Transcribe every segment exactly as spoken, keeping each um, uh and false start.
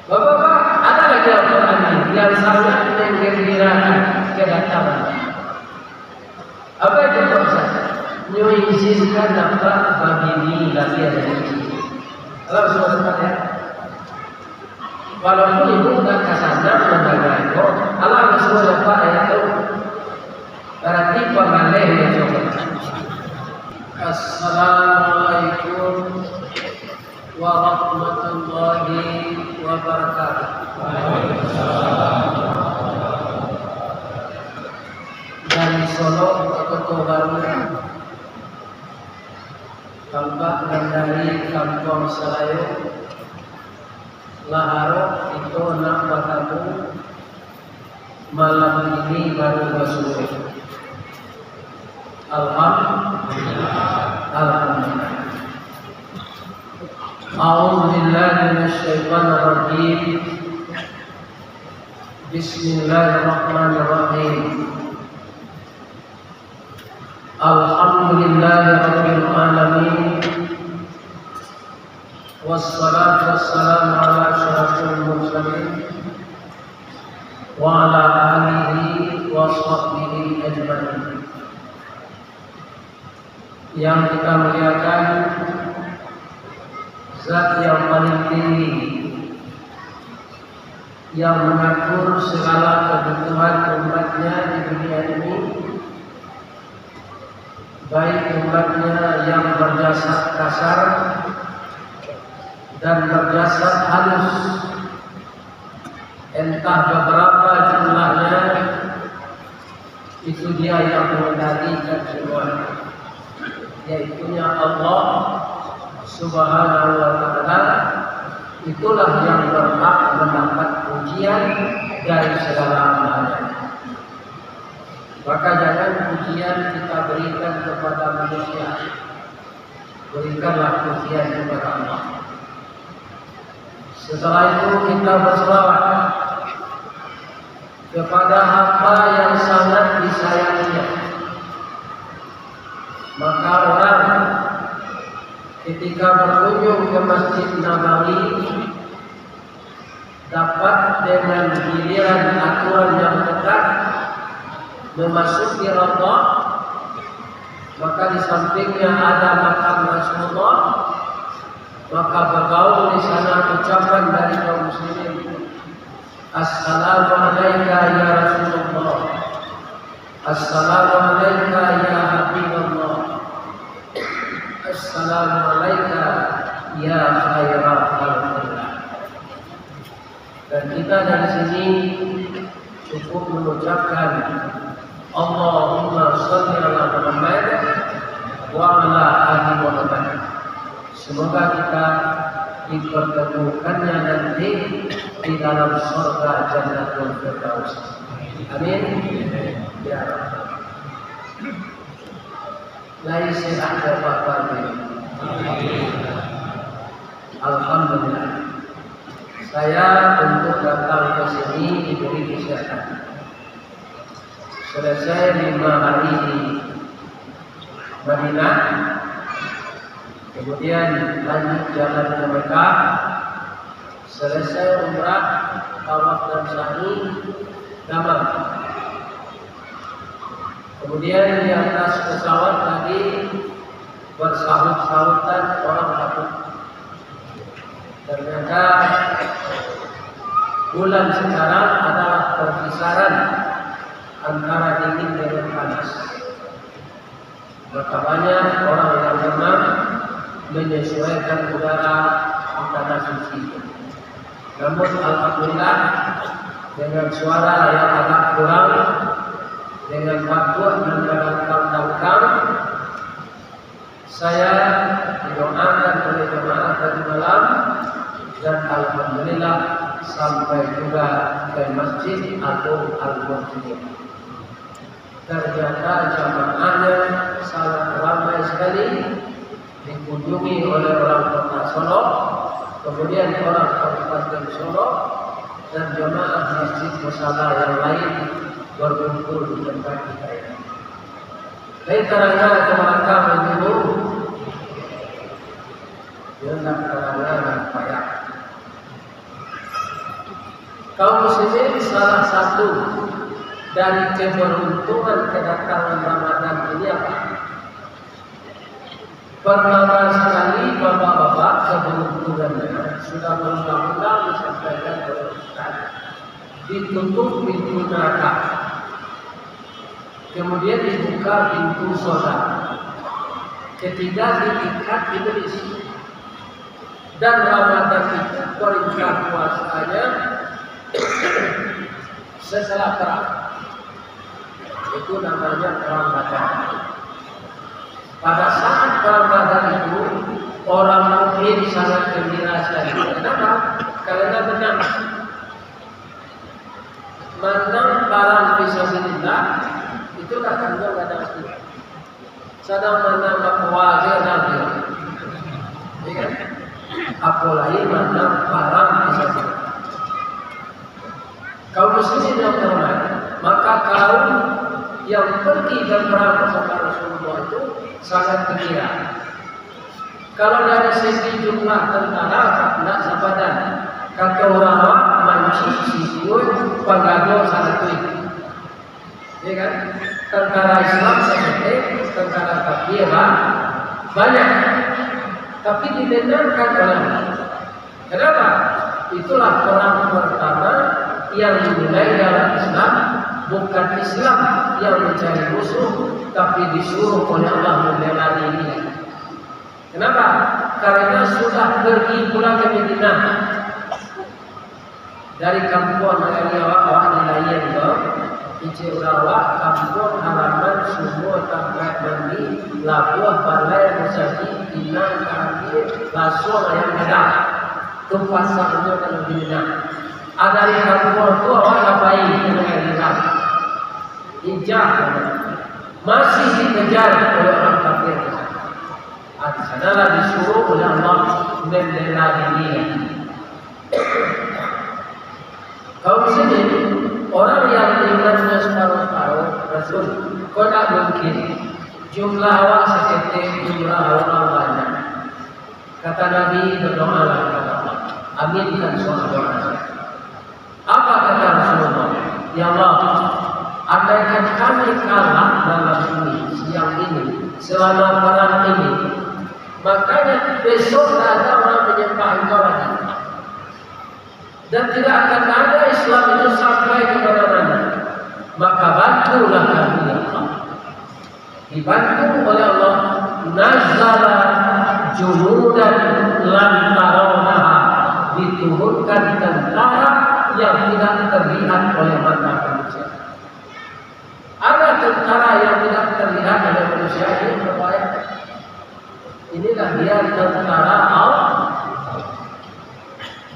Bapak-bapak, ada lagi Al-Quran ini yang sangat menggembirakan kedatangan. Apa itu, Pak Ustaz? Nyo izinkan dapat babini laki ada cucu. Kalau sudah dapat, ya. Walaupun ibu tak kasanang mendengar itu, Allah suruh dapat ayat tu. Berarti pamaleh dia coba. Assalamualaikum warahmatullahi wabarakatuh. Dari Solok ke Koto Baru, tampak nan dari Kampuang Salayo, lah arok kito nak batamu malam ini baru basuo. Alhamdulillah. Alhamdulillah. A'udzubillahi minasyaitonirrajim. Bismillahirrahmanirrahim. Alhamdulillahirabbil alamin. Wassalatu wassalamu ala asyrafil mursalin wa ala alihi wa sahbihi ajmain. Yang kita muliakan, Zat yang paling tinggi, yang mengatur segala kebutuhan umatnya di dunia ini, baik umatnya yang berjasad kasar dan berjasad halus, entah beberapa jumlahnya, itu Dia yang mengendalikan semua, yaitunya Allah Subhanahu wa Ta'ala. Itulah yang berhak mendapat pujian dari segala hambanya. Maka jangan pujian kita berikan kepada manusia, berikanlah pujian kepada Allah. Setelah itu kita berselawat kepada hamba yang sangat disayanginya. Maka orang ketika berkunjung ke Masjid Nabawi, dapat dengan giliran aturan yang ketat memasuki Raudhah, maka di sampingnya ada makam Rasulullah, maka bergaung di sana ucapan dari kaum muslimin, "Assalamu alaika ya Rasulullah. Assalamu alaika ya Habiballah. Assalamu alaika ya khaira khalqillah." Dan kita dari sini cukup mengucapkan, "Allahumma shalli ala Muhammad wa ala ali Muhammad." Semoga kita dipertemukannya nanti di dalam surga Jannatul Firdaus. Amin. Ya Rabbal. Lai sehat bapak-bapak ini? Alhamdulillah. Saya untuk datang ke sini diberi kesehatan. Selesai lima hari di Madinah, kemudian lanjut jalan ke Mekah, selesai umrah, tawaf dan sa'i, damam. Kemudian di atas pesawat tadi bersahut-sahutan orang batuk. Ternyata bulan sekarang adalah perkisaran antara dingin dengan panas. Maka banyak orang yang demam menyesuaikan udara di tanah suci. Namun alhamdulillah, dengan suara yang agak kurang, dengan batuk yang terangkang-tangkang, saya didoakan oleh jemaah tadi malam, dan alhamdulillah sampai juga ke Masjid Agung Al-Mu'jizat. Ternyata jamaahnya sangat ramai sekali, dikunjungi oleh orang Kota Solok, kemudian orang Kabupaten Solok, dan jamaah Masjid Musala yang lain berkumpul di tempat kita ini. Tapi tarangah ka balakang dulu. Dia nak tarangah nan payah. Kaum muslimin, salah satu dari keberuntungan kedatangan Ramadan ini apa? Pertama sekali, bapak-bapak, keberuntungannya sudah berulang-ulang disampaikan oleh Ustaz. Ditutup pintu neraka. Kemudian dibuka pintu sorga. Ketiga, diikat iblis. Dan Ramadan itu perintah puasanya setelah perang. Itu namanya perang Badar. Pada saat perang Badar itu, orang mukmin sangat gembira sekali. Kenapa? Karena menang. Manang parang fisabilillah, itu lah tangguang gadang tu. Sadang manang bapuasa, gadang tu. Ya kan? Apolai manang parang fisabilillah. Kaum muslimin yang terhormat, maka kaum yang pergi berperang bersama Rasulullah itu sangat gembira. Kalau dari segi jumlah tentara, tak, tak sapadan. Kato urang awak, mancik sikuik, panggado saratuih. Ya kan? Tentara Islam saketek, tentara kafir ba-, banyak. Tapi dimenangkan oleh Allah. Kenapa? Itulah perang pertama yang dimulai dalam Islam. Bukan Islam yang mencari musuh, tapi disuruh oleh Allah membela diri. Kenapa? Karena sudah pergi pula ke Madinah. Dari kampuang, dari awak-awak di lain tu, kecil urang awak, kampuang halaman, sumua, tampek mandi, labuah, balai, musajik, pinang, karambia, basuang, ayam gadang. Tu pasangnyo kalau di Minang. Ah, dari kampuang tu awak ka pai ka nagari Minang. Injak, masih dikejar oleh orang kafir. Ah, di sanalah disuruh oleh Allah membela diri. Kaum muslimin, orang yang imannya separuh-separuh, Rasul, kok ndak mungkin jumlah awak saketek, jumlah orang banyak. Kata Nabi, "Berdoalah kepada Allah, aminkan suatu doa saya." Apa kata Rasulullah? "Ya Allah, andaikan kami kalah malam ini, siang ini, selama perang ini, makanya besok tak ada orang menyembah Engkau lagi. Dan tidak akan ada Islam itu sampai ke mana-mana. Maka bantulah kami, ya Allah." Dibantu oleh Allah, nazala junudan lam tarawnaha, diturunkan tentara yang tidak terlihat oleh mata manusia. Ada tentara yang tidak terlihat oleh manusia, ini berbahaya. Inilah dia tentara Allah.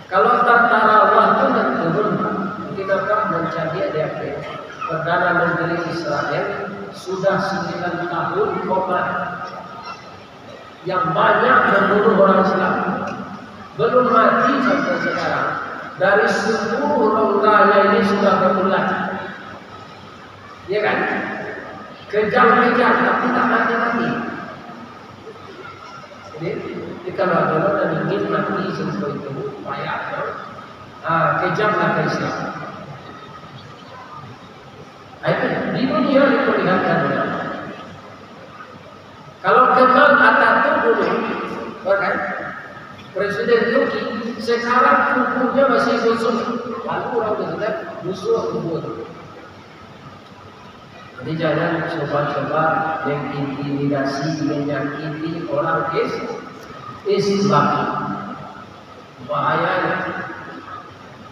Kalau tentara Allah tu nan turun, mungkin apa, mancaliak di akhir. Perdana Menteri Israel sudah sembilan tahun koma, yang banyak membunuh orang Islam. Belum mati sampai sekarang. Dari seluruh rongganya ini sudah berulat. Ya kan? Kejang-kejang, tapi tak mati-mati. Jadi, kalau ada orang yang ingin mati sampai itu, payah, ya. Ah, kejamlah ke Islam. Ah, itu di dunia diperlihatkan, ya. Kalau kenal Atatürk dulu, ya kan? Presiden Turki, sekarang tubuhnya masih busuk. Lalu orang bilang, "Busuk tubuh." Jadi, jangan coba-coba mengintimidasi, menyakiti orang is-, Islam. Bahayanya.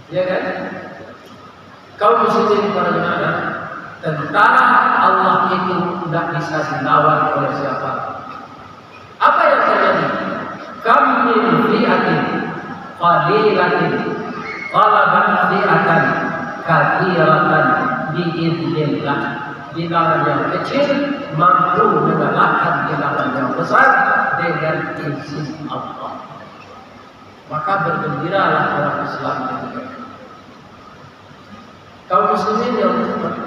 Ya kan? Kaum muslimin para jemaah, tentara Allah itu tidak bisa dilawan oleh siapa. Apa yang terjadi? "Kam min fi'atin qalilatin ghalabat fi'atan katsiratan bi'iznillah." Bilangan yang kecil mampu mengalahkan bilangan yang besar dengan izin Allah. Maka bergembiralah orang Islam ketika itu. Kaum muslimin yang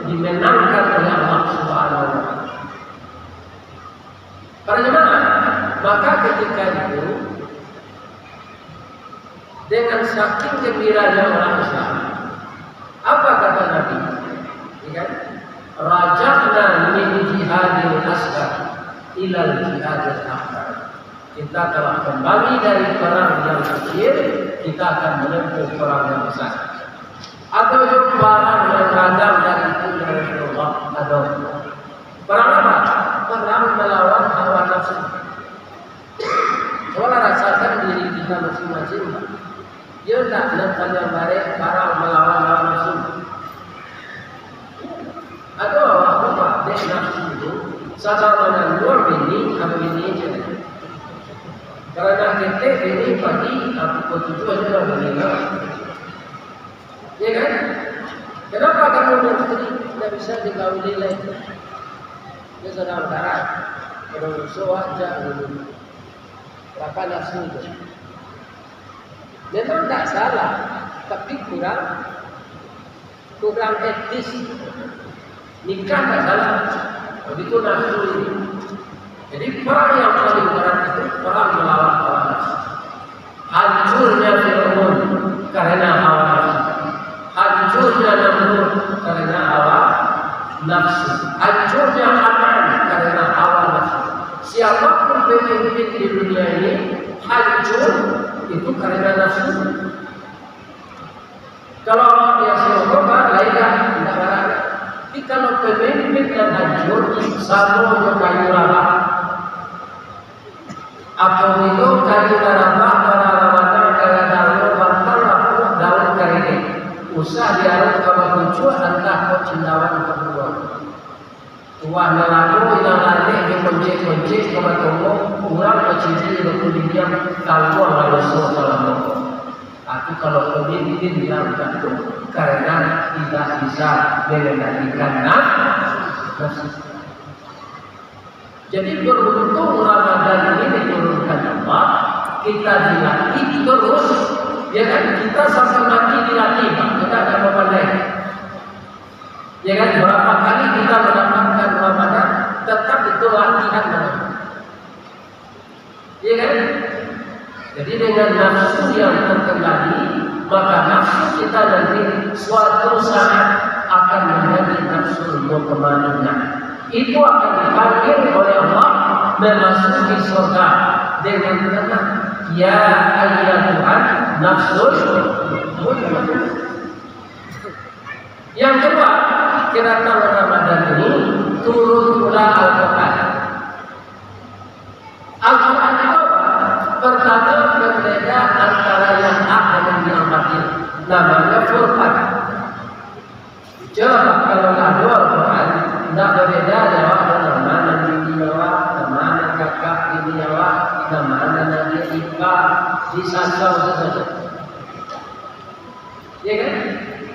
dimenangkan oleh Allah Subhanahu wa Ta'ala. Para jemaah, maka ketika itu, dengan saking gembiranya orang Islam, Apa kata Nabi? Ya kan? Raja'na min jihadil asghar ilal jihadil akbar. Kita telah kembali dari perang yang kecil, kita akan menempuh perang yang besar. Atau juga perang yang gagal dari itu, ya Rasulullah, ada. Perang apa? Perang melawan hawa nafsu. Cubalah rasakan diri kita masing-masing, Pak. Iyo ndak, nan paling barek parang malawan hawa nafsu? Ado awak tu, Pak, dek nafsu tu, sadang mananduang bini, ka bini je. Karano ketek bini pagi, ka pukul tujuah je lah bini lah. Ya kan? Kenapa kamu berpikir tidak bisa digauli lagi? Dia sadang karat. Kalau usaha aja dulu. Lapeh nafsu tu. Memang tak salah, tapi kurang, kurang etis. Nikah tak salah, tapi itu nafsu ini. Jadi perang yang paling berat itu perang melawan hawa nafsu. Hancurnya Firaun karena hawa nafsu. Hancurnya Namrud karena hawa nafsu. Hancurnya Haman karena hawa nafsu. Siapapun pemimpin di dunia ini hancur itu karena nafsu. Kalau awak biaso babar, lain dah, indak barang. Tapi kalau pemimpin nan hancur, samo jo kayu rabah. Apabilo kayu rabah, bara-bara ka gadang lo, batang rapuak, daun karigek. Usah diarok ka bakucuak, antah kok cindauan ka buruang. Tuah nan lamo, ilang lalek, jo koncek-koncek ka batongo, urang bacili bakuliliang, tangguang lah doso salamo. Aku kalau pemimpin yang jatuh karena tidak bisa mengendalikan naf-, nafsu. Jadi beruntung Ramadan ini diturunkan Allah, kita dilatih terus, ya kan? Kita sampai mati dilatih, Pak. Kita tidak mau pandai. Ya kan, berapa kali kita mendapatkan Ramadan, tetap itu latihan namanya. Ya kan? Jadi dengan nafsu yang terkendali, maka nafsu kita nanti suatu saat akan menjadi nafsu mutmainnah. Itu akan dipanggil oleh Allah memasuki surga dengan tenang. Ya ayyatuhan nafsul mutmainnah. Yang kedua, kedatangan Ramadan ini turun pula Al-Quran. Al-Quran itu apa? Pertama, berbeda antara yang hak dengan yang batil. Namanya Furqan. Coba kalau ado Al-Quran, ndak berbeda jawab nama nan bini awak, nama nan kakak bini awak, nama nan adik ipar, disasau sajo. Ya kan?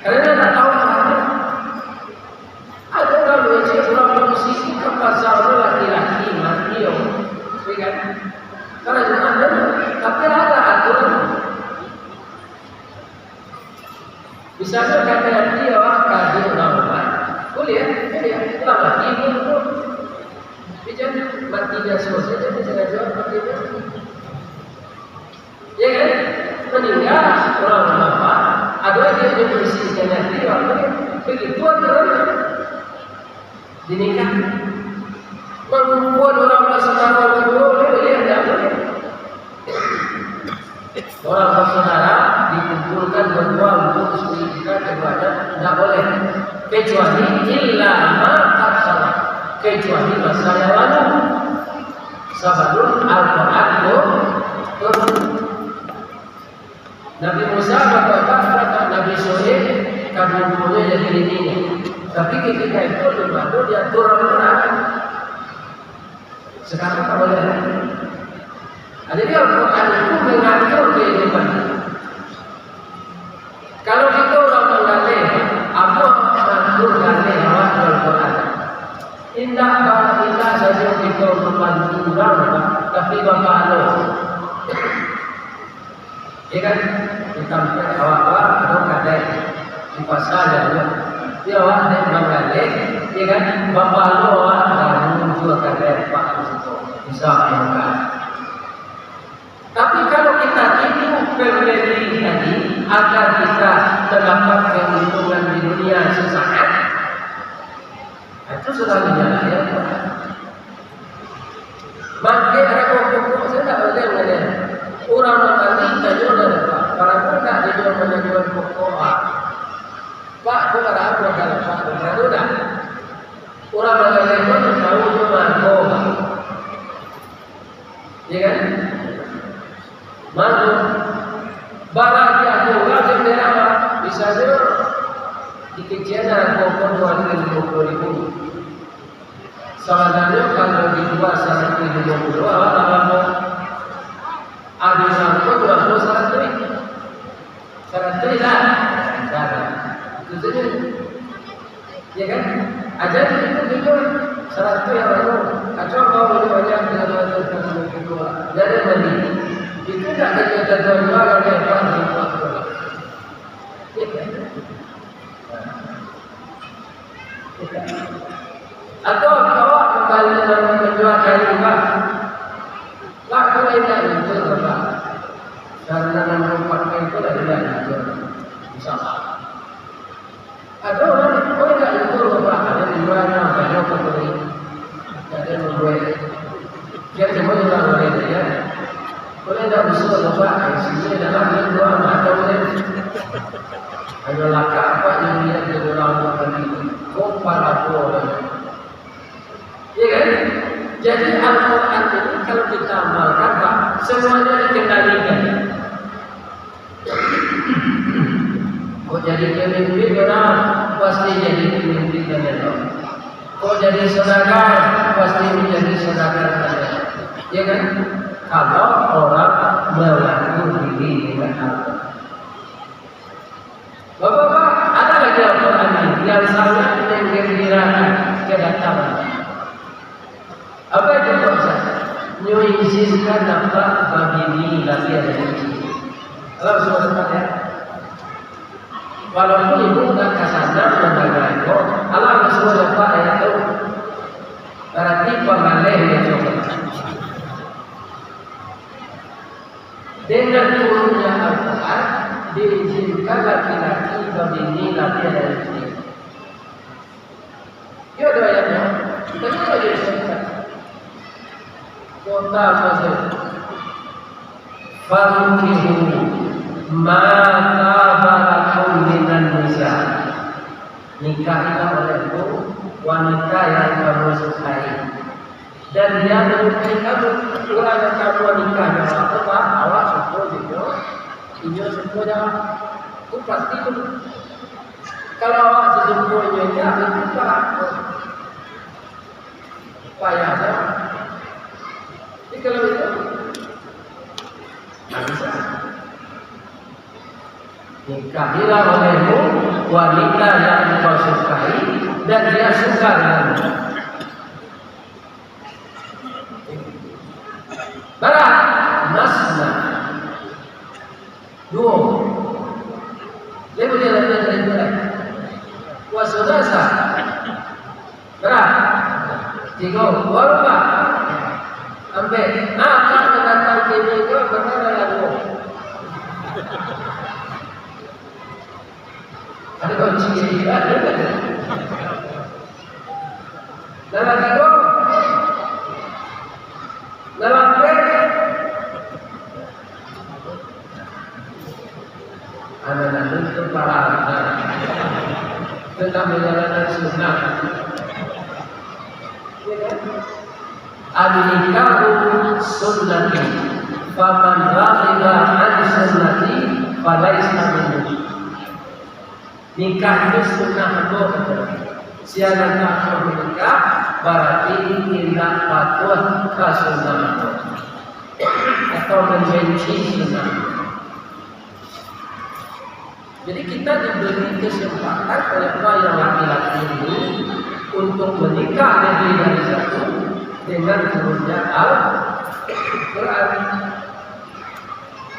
Karena tak tahu arahnya. Ada orang mengecek orang polisi itu kan pasal orang laki-laki mati, yo. Ya kan? Karena ada, tapi ada aturan. Misalnya kata dia orang kaji orang rumah, boleh ya, boleh ya, orang mati pun tu. Dia jangan mati dia selesai, dia bisa jawab mati dia. Ya kan? Meninggal orang bapak, ada dia yang berisi dengan dia, begitu aturan dinikah. Mengumpul orang bersaudara berdua, boleh, boleh, tidak boleh. Orang bersaudara dikumpulkan berdua untuk isteri kita, keduanya tidak boleh. Kecuali illa ma qad salaf. Kecuali masa yang lalu. Sabalun Al-Quran tu turun. Nabi Musa batobat, Nabi Syuaib, kaduo-duonyo jadi bini. Tapi ketika itu, belum ado diatur Al-Quran. Sekarang tak boleh. Nah, jadi Al-Quran itu mengatur kehidupan. Kalau kita orang manggaleh, apa ngatur galeh awak di Al-Quran? Indak ba-, indak sajo kita mambantu urang, tapi bapahalo. Ya kan? Di tampek awak, awak ado kadai di pasa, ya kan? Tapi awak dek manggaleh, ya kan? Bapahalo awak bangun jua kadai, Pak, di situ. Bisa makan. Tapi kalau kita tipu pembeli tadi, agar kita mendapat keuntungan di Sudah minyak, ya. Mangkek ragua pokok, saya tak boleh mengenai. Urang mambali, tanyo lah dapat. Barang pun tak ada jual menjual pokok, ah. Pak, kok barang pun tak dapat, barang tu dah. Urang mambali pun tahu tu mangko. Ya kan? Mangko, barang di aku urang jendela, misalnyo, di kecil lah, pokok dua ratus lima puluh ribu. Sabananyo, kalau dijual saratuih limo puluah, awak tak apo. Ado sangko jual ko saratuih. Saratuih lah. Saratuih. Itu saja. Ya kan? Aja itu juga. Saratuih yang lalu. Kacau kau banyak-banyak, jangan ada yang kedua. Jangan mandi. Itu tak ada jual-jual, kalau dia buat, dia buat. Ya kan? Atau awak mambali, manjual kain, Pak. Pak, kok indak jual, Pak? Karena nan mampakai tu lah indak jual. Insya Allah. Ada orang, kok indak jual, Pak? Ada di luar, nah, banyak pembeli. Ada yang membuat. Dia cuma juga boleh saja. Boleh tak usul Bapak? Di sini adalah dia dua mata boleh. Hanya lakak apa yang dia di dalam tadi. Kok para boleh. Ya kan? Jadi Al-Quran ini kalau kita amalkan, Pak, semuanya dikendalikan. Kok jadi pemimpin, orang pasti jadi pemimpin nan elok. Kok jadi saudagar, pasti menjadi saudagar nan elok. Ya kan? Kalau orang mengaku diri dengan Al-Quran. Bapak-bapak, ada lagi Al-Quran ini yang sangat menggembirakan kedatangan. Apa itu, Pak Ustaz? Nyo izinkan Bapak babini labiah dari itu. Kalau sudah dapat, ya. Walaupun ibu tak kasanang mendengar itu, Allah suruh dapat ayat itu. Berarti pamaleh itu. Dengan turunnya Al-Quran, diizinkan laki-laki babini labiah dari itu. Yo, doa yang kita juga jadi cerita. Kota Mesir. Fankihu ma taba lakum minan nisa. Nikahilah olehmu wanita yang kamu sukai. Dan dia menyukai kamu, urang yang kamu nikah, awak tu, Pak, awak suko jo inyo, inyo suko jo awak. Tu pasti tu. Kalau awak sasuko inyo, itu payah. Payah sajo. Jadi kalau itu, tak bisa. Nikahilah olehmu wanita yang engkau sukai dan dia suka denganmu. Bara? Masna. Duo. Dia boleh latihan dari itu, kan? Wa sulasa. Bara? Tigo. Wa ruba. Ampek. Nah, kalau datang ke ini, itu benar lah duo. Ado kunci. Nan katigo, nan kaampek, anak-anak itu para anak tentang menjalankan sunnah. Ya kan? An-nikahu sunnati, faman raghiba an sunnati, falaisa minni. Nikah itu sunnah ambo, kata Nabi. Siapa yang tak mau menikah, berarti indak patuh ka sunnah ambo. Atau membenci sunnah ambo. Jadi kita diberi kesempatan oleh Allah yang laki-laki ini untuk menikah lebih dari satu dengan turunnya Al-Quran.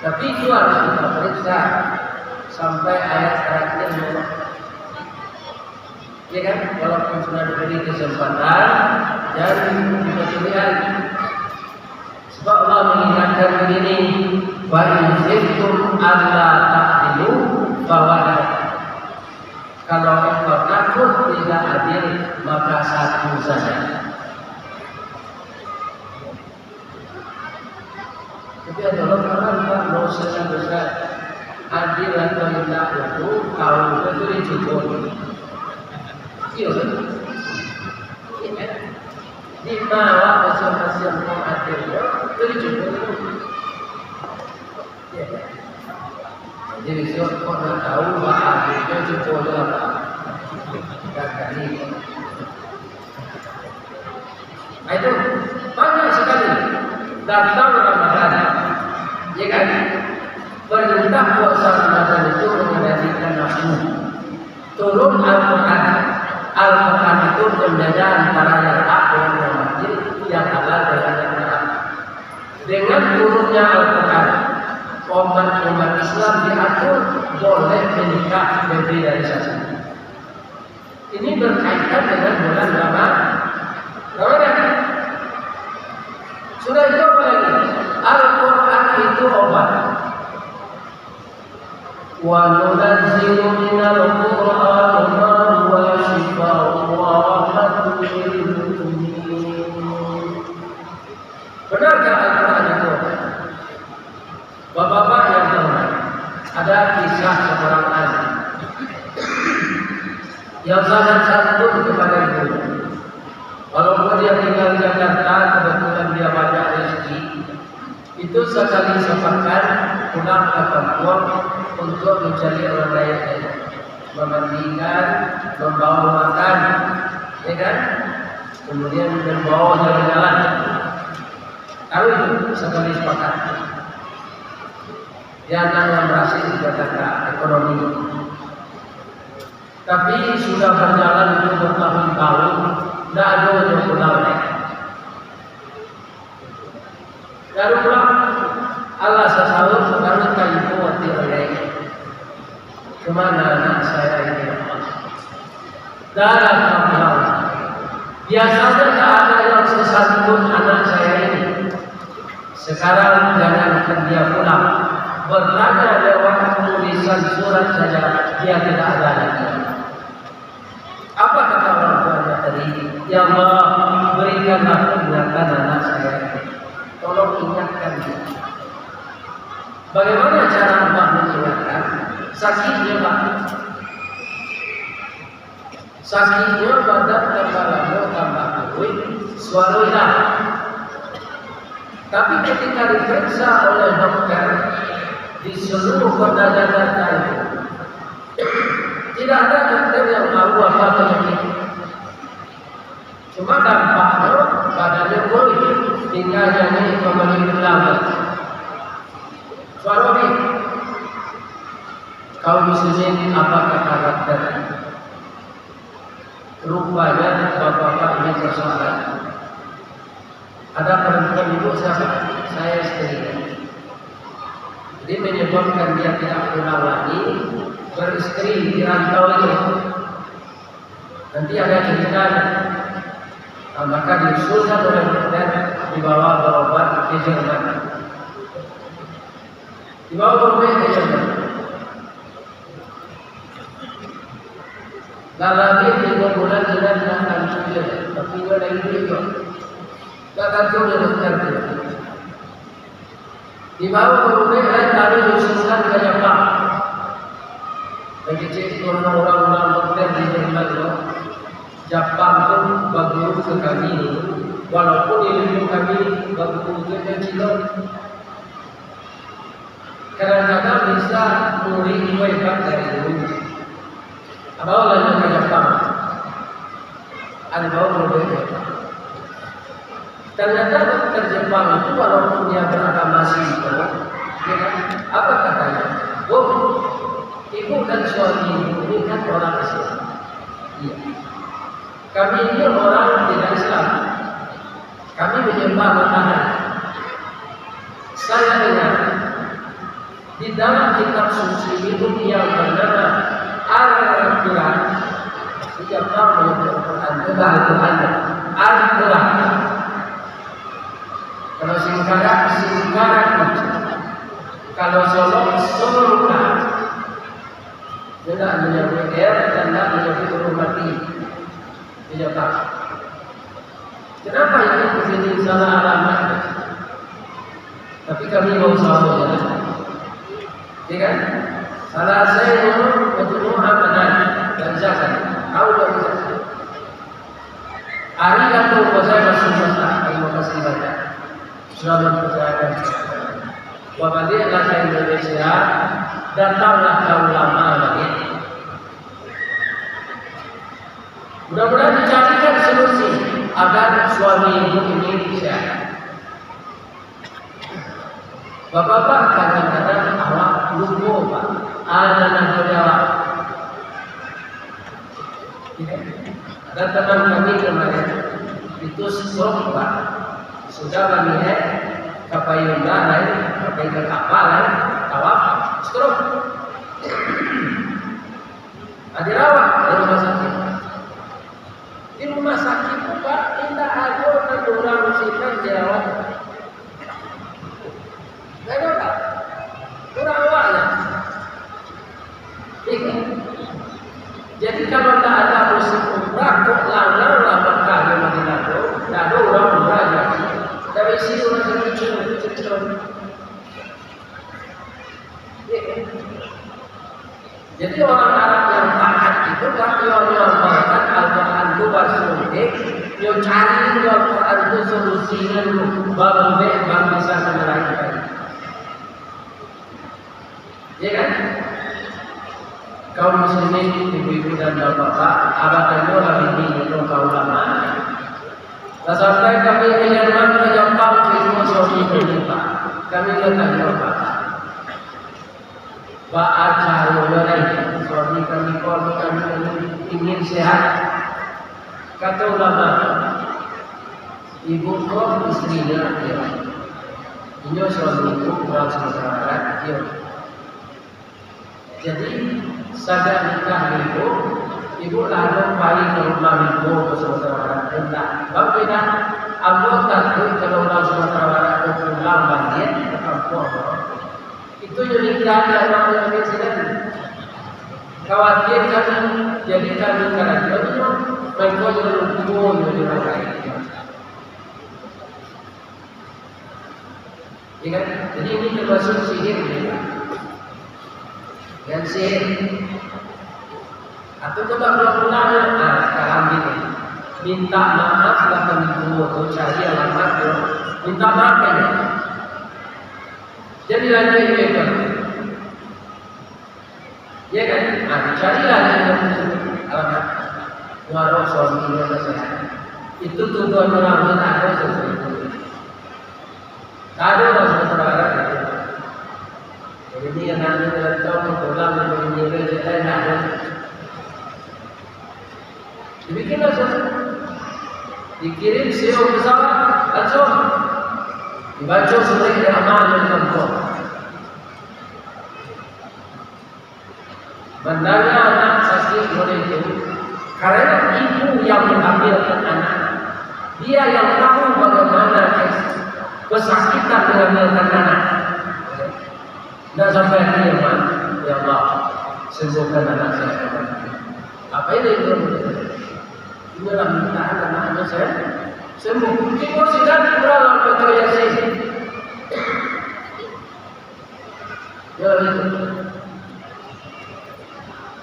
Tapi itu harus kita periksa sampai ayat terakhirnya. Ya kan? Walaupun sudah diberi kesempatan, jangan kita pilihan. Sebab Allah mengingatkan begini, "Wa in khiftum alla ta'dilu fawahidah." Kalau engkau takut Tidak adil, maka satu saja. Tapi ado lo kawan, Pak, mau salah besar. Adil atau indak itu, tahu itu dicubo. Iyo, kan? Di bawah masing-masing pun adil, itu dicubo. Iyo, kan? Jadi, bisuak kok nak tahu, Pak, adil itu cubo je lah, Pak. Dan tadi, Nah, itu banyak sekali. Datang Ramadan, ya kan? Perintah puasa Ramadan itu mengendalikan nafsu. Turun Al-Quran. Al-Quran itu membeda antara yang hak dengan yang batil, yang halal dengan yang haram. Dengan turunnya Al-Quran, umat-umat Islam diatur boleh menikah lebih dari satu. Ini berkaitan dengan bulan Rama-, Ramadan. Sudah itu apa lagi? Al-Quran itu obat. Wa nunazzilu minal Qur'ani ma huwa syifaa'un wa rahmatun lil mu'minin. Benarkah Al-Quran itu obat? Bapak-bapak yang terhormat, ada kisah seorang anak yang sangat santun kepada ibunya. Walaupun dia tinggal di Jakarta, kebetulan dia banyak rezeki, itu sekali sepekan pulang ke kampung untuk mencari orang lain, memandikan, membawa makan, ya kan? Kemudian membawa jalan-jalan. Tahu itu, sekali sepekan. Dia anak yang berhasil di Jakarta, ekonomi. Tapi sudah berjalan itu bertahun-tahun, ndak ado nyo pulang lai. Lalu pulang, alah satahun, baru tainfo ati online. Kemana anak saya ini, ya Allah? Dah lah pulang. Biasanya tak ada yang sesantun anak saya ini. Sekarang jangankan dia pulang, bertanya lewat tulisan surat saja, dia tidak ada lagi. Apa kata orang tuanya tadi? "Ya Allah, berikanlah ingatan anak saya ini. Tolong ingatkan dia." Bagaimana cara Allah mengingatkan? Sakitnya, Pak. Sakiknyo badan tambah lamo, tambah kuruih, suaro ilang. Tapi ketika diperiksa oleh dokter di seluruh kota Jakarta itu, tidak ada dokter yang tahu apa penyakit. Cuma dampaknyo, badannyo kuruih, tingga jadi pamali tulang. Suaro ni. Kaum muslimin, apa kata dokter? Rupanya bapak-bapak ini persoalan. Ada perempuan ibu siapa? Saya istri. Jadi menyebabkan dia tidak pulang lagi, beristri di rantau itu. Nanti ada ceritanya. Nah, maka diusulkan oleh dokter dibawa berobat ke Jerman. Dibawa berobat ke Jerman. Lah lagi tigo bulan, inyo nak tantu je, tapi inyo lai iduik juo. Nak tantu dek dokter tu. Dibawa barumek lai, lalu diusulkan ka Japang. Bagi cek urang-urang dokter di Jerman tu, Japang tu baguru ka kami dulu, walaupun ilmu kami baguru tu nyo cilok. Kadang-kadang bisa murid tu hebat dari guru. Baolah inyo ka Japang. Ado bawa murid ka Japang. Ternyata dokter Jepang itu, walaupun dia beragama Shinto, ya kan? Apa katanya? "Bu, ibu dan suami ibu ini kan orang Islam." "Iya." "Kami ini orang tidak Islam. Kami menyembah matahari. Saya dengar di dalam kitab suci itu yang bernama Al-Quran." Siapa menyebut Al-Quran? Coba Al-Quran. Al-Quran. Kalau singkarak, singkarak. Kalau solok, solokan. Dia tak manyabuik R dan tak manyabuik huruf mati. Dia tak. Kenapa itu di sini salah alamat? Tapi kami mau sama ya. Ya kan? Salah saya dulu untuk Muhammad dan Zahar. Tahu tak bisa? Arigatou gozaimasu, terima kasih banyak. Sudah mempercayakan. Wabaliaklah ke Indonesia, datanglah ke ulama balik. Mudah-mudahan dicarikan solusi agar suami ibu ini sehat. Bapak-bapak, kadang-kadang awak lupo, Pak. Ada nado di awak. Ada teman kami kemarin, itu stroke, Pak. Sudah kami, eh, ka payuang lain, ka payuang kapal lain, tawaf, stroke. Dirawat di rumah sakit. Di rumah sakit tu, Pak, indak ado nan urang sinan dirawat. Indak ado, Pak. Urang awak lah. Iya. Jadi, kalau indak ada musim umrah, kok langang lah Makkah jo Madinah tu, indak ado urang umrah jo. Dari situ urang sakit tu, sakit tu. Iya. Jadi, orang Arab yang taat itu kan, iyo, iyo amalkan Al-Quran tu basuntik, iyo cari di Al-Quran tu solusinya dulu, baru dek baru bisa menyerahi tadi. Ya kan? Kaum muslimin, ibu-ibu dan bapak-bapak, abah tanyolah bini itu ka ulama. Lah sampai kami ka Jerman, ka Jepang, itu suami kami, Pak. Kami ka tanyo, Pak. Baa caronyo lai, suami kami ko, kami ingin sehat. Kato ulama, ibu ko istrinyo, iyo. Inyo suami ibu urang Sumatera Barat, iyo. Jadi, sajak nikah ibu, ibu lah ado pai ka rumah ibu ka Sumatera Barat, indak. Baa beda, ambo takuik kalau urang Sumatera Barat tu pulang baliak ka kampuang. Itu nyo nikah di anak nyo di sinan. Khawatir kan, jadi kami karajo nyo, mangko nyo lupo nyo di urang lain. Ya kan? Jadi ini termasuk sihir, ya. Dan sihir. Atau coba pulang-pulang, nah, sekarang gini. Minta maaf lah, panitia tu cari alamat tu. Minta maaf kan, ya? Jadi lagi ini kan. Ya kan? Nah, dicarilah alamat. Muaro suami dia sehat. Itu tuduhan orang tu tak ada sesuatu. Tak ada orang sementara itu. Jadi, ini yang nanti dalam tahun pulang dari India, dia tak ada. Dibikinlah surat. Dikirim sewa pesawat, langsung. Dibaca surat yang aman dari kampung. Mandanga anak sakik model itu, karena ibu yang menghamilkan anak, dia yang tahu bagaimana kesakitan menghamilkan anak. Ndak sampai hati, ya Allah, ya Allah, sembuhkan anak saya. Apa ini? Inilah mintaan anaknya saya sembuh. Mungkin kau sudah kurang percaya sih. Ya, itu.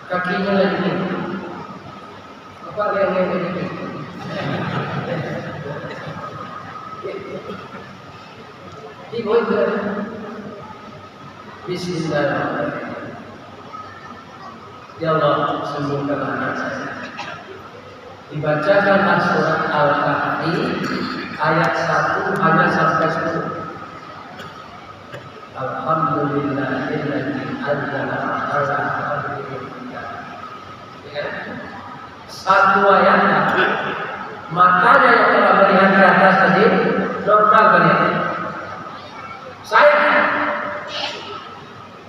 Kakinya lagi ni. Apa yang lain lagi ni? Di bawah itu ada. Bismillahirrahmanirrahim. Ya Allah, sembuhkanlah anak saya. Dibacakanlah surat Al-Kahfi ayat satu hanya sampai sepuluh. Alhamdulillahilladzi anzala ala abdihil kitab. Ya kan? Satu ayat, matanya yang telah melihat ke atas tadi, normal melihat. Saya,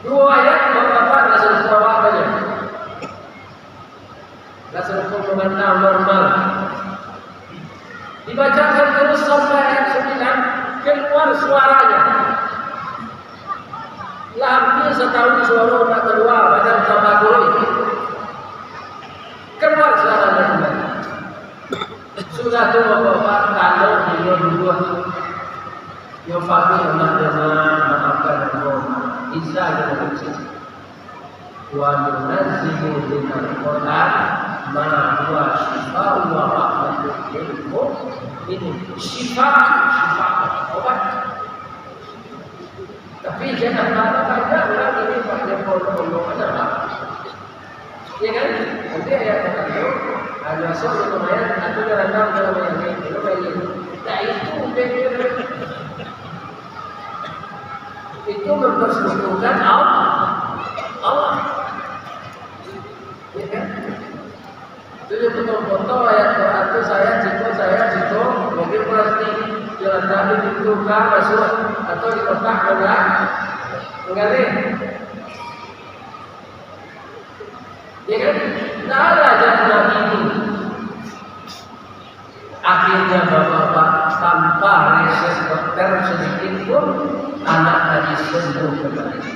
dua ayat, bapak-bapak, langsung bawa saja. Langsung memandang normal. Dibacakan terus sampai ayat sembilan, keluar suaranya. Lah hampir satahun suara tak keluar, badan tambah kurus. Yo, pagi anak jamaah, maafkan ambo, Isa jo Nabi. Wa nunazzilu minal Qur'an ma huwa syifaa'un wa rahmatun lil mu'minin. Syifa, syifa, obat. Tapi jangan banyak urang ini pakai pondok-pondok aja, Pak. Ya kan? Nanti ayat kata tu, ada sok di lumayan, atau dalam dalam yang lain, itu lain. Nah, itu beda. Itu mempersekutukan Allah. Allah. Ya kan? Itu dia potong-potong ayat Quran tu, saya situ, saya situ, mungkin plastik, jalan tadi pintu ka masuk, atau di kotak enggak, enggak deh. Ya kan? Tidak ada ajaran Nabi itu. Akhirnya bapak-bapak tanpa resep dokter sedikit pun, anak tadi sembuh kembali.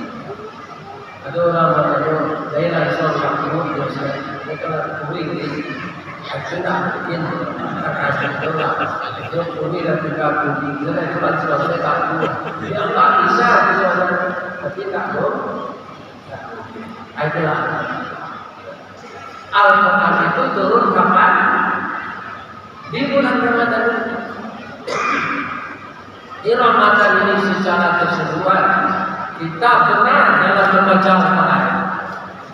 Ada orang bertanya, saya langsung nak tengok dia saya. Dia kena kuring ni. Aku nak bikin kasih tu lah. Dia kuring dan juga kuring. Dia dah cuma selesai aku. Dia tak bisa, dia orang. Tapi tak boleh. Itulah. Al-Quran itu turun kapan? Di bulan Ramadan. Di Ramadan ini secara keseluruhan, kita benar dalam membaca Al-Quran.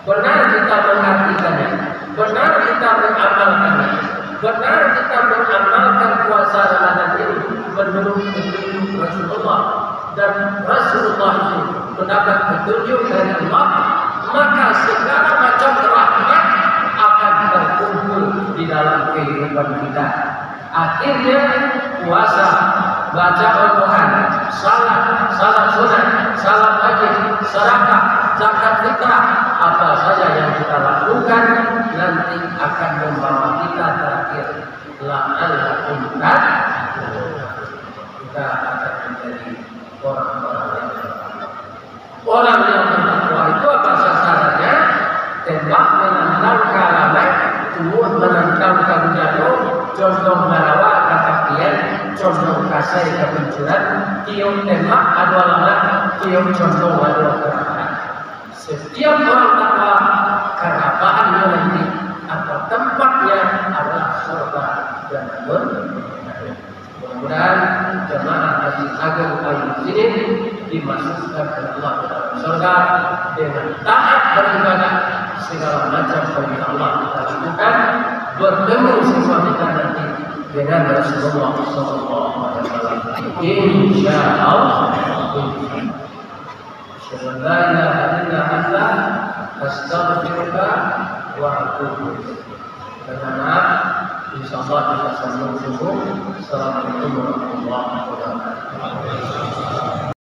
Benar kita mengartikannya. Benar kita mengamalkannya. Benar kita mengamalkan puasa Ramadan ini menurut petunjuk Rasulullah. Dan Rasulullah itu mendapat petunjuk dari Allah, maka segala macam rahmat akan terkumpul di dalam kehidupan kita. Akhirnya, puasa, baca Al-Quran, salat, salat sunat, salat wajib, sedekah, zakat fitrah, apa saja yang kita lakukan nanti akan membawa kita terakhir. La'allakum tattaqun. Kita akan menjadi orang-orang yang bertakwa. Orang yang bertakwa itu apa sasarannya? Tembak menantang ka alamai, tuwuh menantang ka bujano, condong marawa ka tapian, condong kasai ka pincuran, tiok tembak ado alamat, tiok condong ado karabahan. Setiap orang takwa, karabahan nanti atau tempatnya adalah surga dan neraka. Mudah-mudahan jamaah Masjid Agung Al Muslimin dimasukkan oleh Allah ke dalam surga dengan taat beribadah, segala macam perintah Allah kita lakukan, bertemu semua kita nanti dengan Rasulullah sallallahu alaihi wasallam. Insya Allah. Asyhadu an la ilaha illa anta, astaghfiruka wa atubu ilaik. Dengan maaf, insyaallah kita sambung subuh. Assalamualaikum warahmatullahi wabarakatuh.